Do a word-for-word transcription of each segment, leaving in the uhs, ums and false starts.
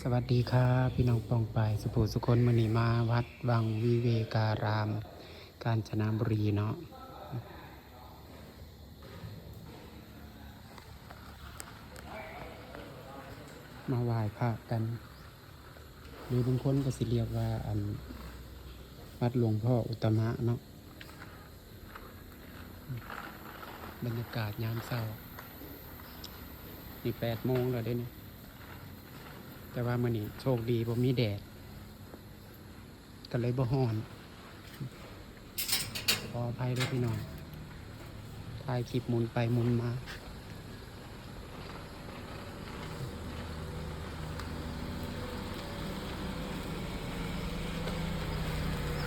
สวัสดีครับ พี่น้องป้องปายสุภูสุคน มื้อนี้มาวัดวังวิเวการาม กาญจนบุรีเนาะ มาไหว้พระกัน หรือบางคนก็สิเรียกว่าอันวัดหลวงพ่ออุตตมะเนาะ บรรยากาศยามเช้า นี่แปดโมงแล้วเด้นี่ แต่ว่ามื้อนี้โชคดีบ่มีแดด ก็เลยบ่ฮ้อน ขออภัยเด้อพี่น้อง ถ่ายคลิปหมุนไปหมุนมา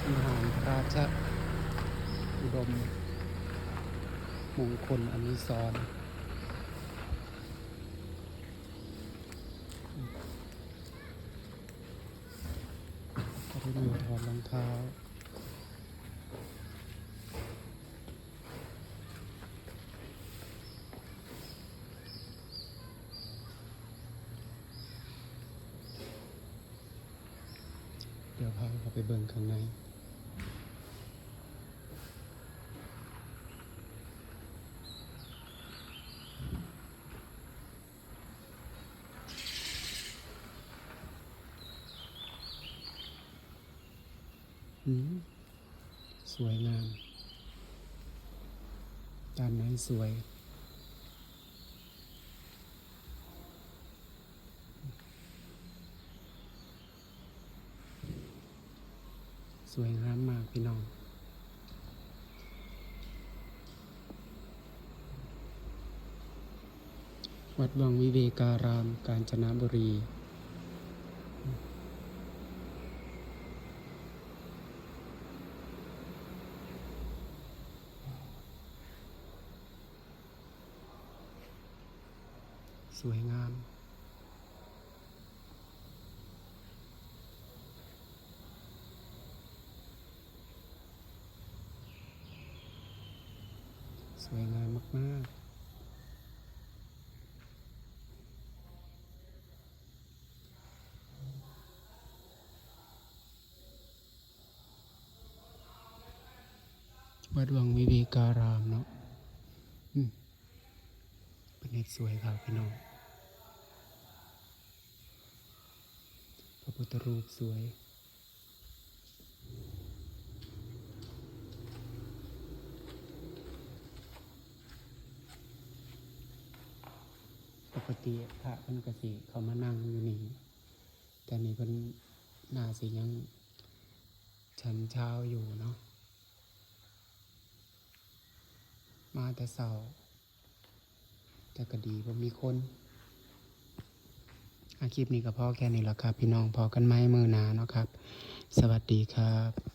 วิหารราชอุดมมงคลอนุสรณ์ กรุณาถอดรองเท้า เดี๋ยวพาเขาไปเบิ่งข้างใน อืม สวยงาม ด้านในสวย สวยงามมากพี่น้อง วัดวังวิเวการาม กาญจนบุรี สวยงาม สวยงามมากๆ วัดวังวิเวการามเนาะ อืม เป็นเฮ็ดสวยครับพี่น้อง พระพุทธรูปสวย ปกติพระเพิ่นก็สิเข้ามานั่งอยู่นี่ แต่นี่เพิ่นน่าสิยังฉันเช้าอยู่เนาะ มาแต่เช้า แต่ก็ดีบ่มีคน อ่ะ คลิปนี้ก็พอแค่นี้ล่ะครับพี่น้อง พ้อกันใหม่มื้อหน้าเนาะครับ สวัสดีครับ